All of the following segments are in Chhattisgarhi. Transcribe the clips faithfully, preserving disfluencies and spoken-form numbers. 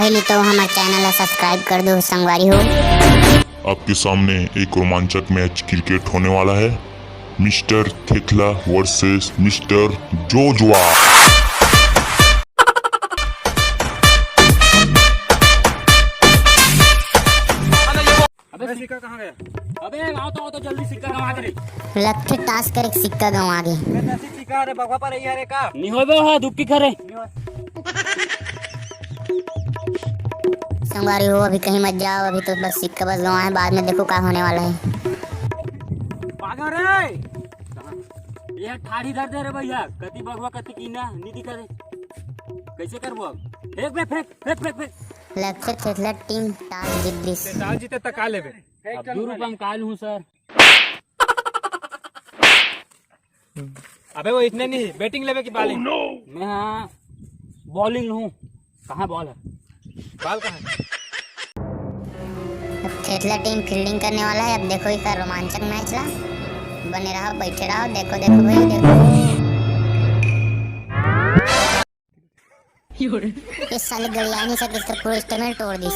पहले तो हमारे चैनल ला सब्सक्राइब कर दो संगवारी हो। आपके सामने एक रोमांचक मैच क्रिकेट होने वाला है, मिस्टर थेथला वर्सेस मिस्टर जोजुआ। अबे सिक्का कहाँ गया? अबे आओ तो, आओ तो जल्दी सिक्का गंवा दे रे। लगथे टास कर एक सिक्का गंवा गे। अबे कैसी सिक्का रे बगवा पर रही है रे का? नहीं होबे हा दुक्की खरे। संगवारी हो, अभी कहीं मत जाओ, अभी तो बस सिक्का बस गंवा है, बाद में देखो का होने वाला है। भागो रे। ये ठाड़ी धर दे रे भैया, कति बगवा कति कीना, नहीं दिखा दे। कैसे करबो अब? फेंक बे, फेंक, फेंक, फेंक, फेंक। लगथे थेथला टीम टास जीत दिस। ते टास जीते त का लेबे? अब दू रुपया में का लूँ सर? अबे वो इतने नहीं, बैटिंग लेबे कि बॉलिंग? मैं हाँ बॉलिंग लूँ। कहाँ बॉल है? बॉल कहाँ है? अब थेथला टीम फील्डिंग करने वाला है। अब देखो इसका रोमांचक मैच ला, बने रहो, बैठे रहो, देखो, देखो भाई, देखो। ये साले गड़ियानी से किस तरह पूरा स्टेमिना तोड़ दिस।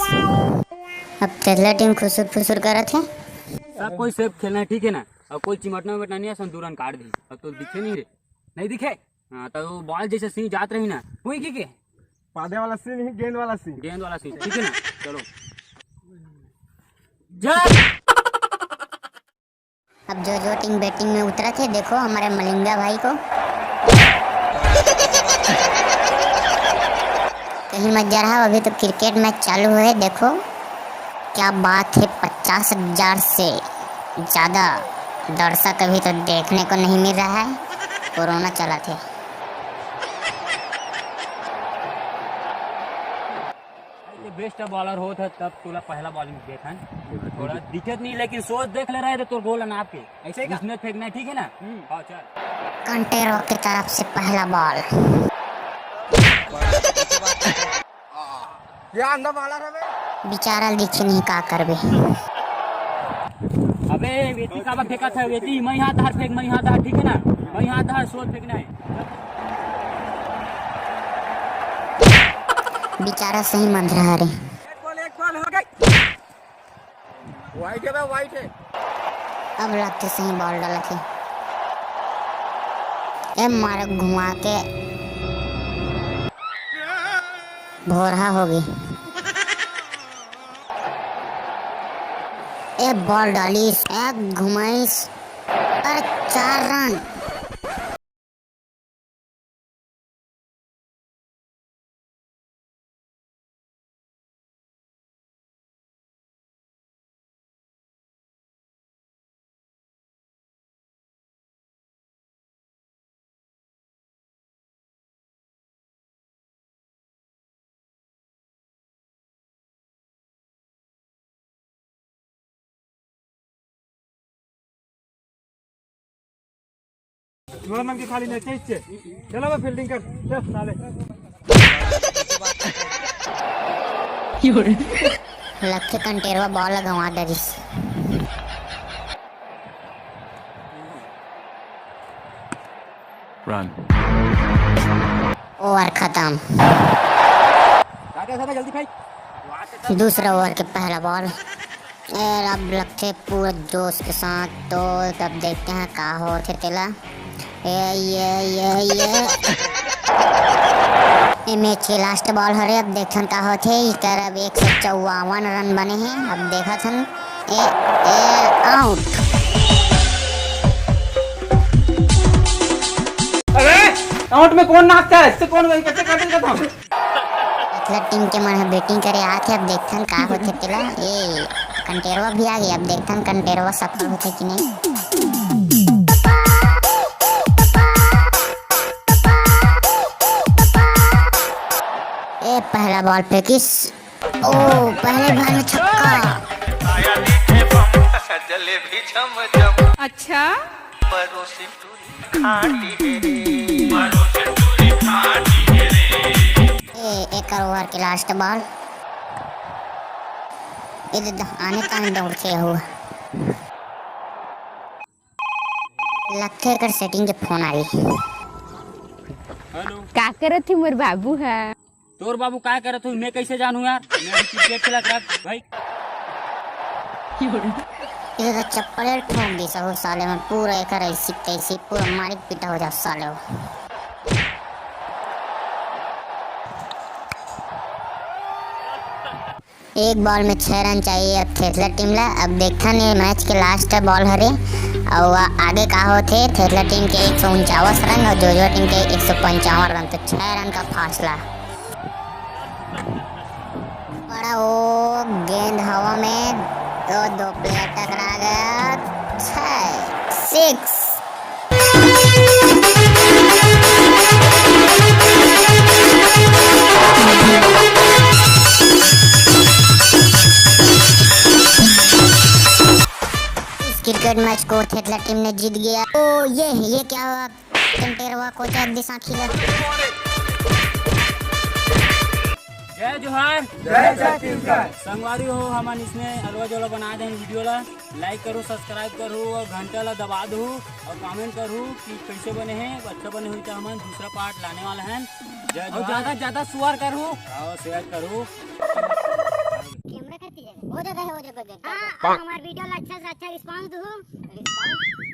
अब थेथला टीम खुसुर फुसुर करत है। सब कोई सेफ खेलना है, ठीक है ना? अब कोई चिमटना उमटना नहीं है, सन दू रन काट दी। अब तो दिखे नहीं रे। नहीं दिखे? हाँ, तो वो बॉल जैसे सही जात रही ना, वही की के? पादे वाला सीन ही, गेंद वाला सीन। गेंद वाला सीन, ठीक है ना? चलो। जा। अब जो जो टीम बैटिंग में उतरा थे, देखो हमारे मलिंगा भाई को। कहीं मत जा रहा, अभी तो क्रिकेट मैच चालू है। देखो क्या बात है, पचास हजार से ज़्यादा दर्शक अभी तो देखने को नहीं मिल रहा है, कोरोना चला थे। ये बेस्ट बॉलर होत है तब तोला पहला बॉलिंग देखन। थोड़ा दिक्कत नहीं, लेकिन सोच देख ले रहे थे तोर गोल नाप के। ऐसे ही का? उसमें फेंकना है, ठीक है ना? हम्म। हाँ, चल। कंटेरो की तरफ से पहला बॉल। ये अंधा माला रहे। बेचारा दिखे नहीं, का करबे? अबे वेती काबर फेंकत है? वेती मैं हाथ धार फेंक, मैं हाथ धार, ठीक है ना? मैं हाथ धार, सोच फेंकना है। बेचारा सही मंद रहा रे। एक बॉल, एक बॉल हो गई। वाइड है बे, वाइड है। अब लगथे सही बॉल डालत हे। ए मारे घुमा के भोरहा हो गई। ए बॉल डालिस, ए घुमाइस, अरे चार रन। मन के खाली नहीं चाहिए। चलो बे, फील्डिंग कर, चल साले। लगथे कंटेरवा बॉल ला गंवा डरिस। रन। ओवर खत्म। जल्दी भाई। दूसरा ओवर के पहला बॉल। ए, अब लगथे पूरा जोश के साथ, तो तब देखते हैं का होथे तेला। ए, ये, ये, ये। ए, मैच के लास्ट बॉल हरे, अब देखथन का होथे। इकर अब एक सौ चौवावन रन बने हैं, अब देखत हन। ए, ए, आउट। अरे, आउट में कौन नाचता है? इससे कौन, कैसे कर देता था? मतलब टीम के मन ह बैटिंग करे आत हे, अब देखथन का होथे तेला। ए, कंटेरवा भी आ गे, अब देखथन कंटेरवा सफल होथे कि नहीं। ए, पहला बॉल फेंकिस। ओ, पहले बॉल में छक्का। अच्छा। ए, एकर ओवर के लास्ट बॉल। ए दे, दे, आने ताने दौड़थे हुआ। लगथे एकर सेटिंग के फोन आ गई। का करत ही मोर बाबू ह? तोर बाबू काय करत हो, मैं कैसे जानू यार? मैं अभी क्रिकेट खेलत रहा भाई। ये तो चप्पल ठोक दी सहू साले में, पूरा एकर ऐसी तैसी पूरा मारी पीटा हो जा साले हो। एक बॉल में छह रन चाहिए अब थेथला टीम ला। अब देखथन ये मैच के लास्ट बॉल हरे, और आगे का होथे। थेथला टीम के एक सौ उनचास रन और जोजवा टीम के एक सौ पंचावन रन, तो छह रन का फासला। बड़ा वो गेंद हवा में, तो दो प्लेयर टकरा गया। छह, सिक्स। इस क्रिकेट मैच को थेथला टीम ने जीत गया। ओ ये ये क्या हुआ? टेंटेरवा को जग दिशा खिला। जय जोहार। जय छत्तीसगढ़। संगवारी हो, हमन इसने अलवा जोला बना देन वीडियो ला। लाइक करो, सब्सक्राइब करो और घंटा ला दबा दो और कमेंट करो कि कैसे बने हैं। अच्छा बने हुई तो हमन दूसरा पार्ट लाने वाला है। जय और जोहार। ज्यादा से ज्यादा शेयर करो। और शेयर करो। कैमरा करती है, हो जाता है, हो जाता है। हाँ, और हमारे वीडियो ला अच्छा से अच्छा रिस्पांस दो। रिस्पांस?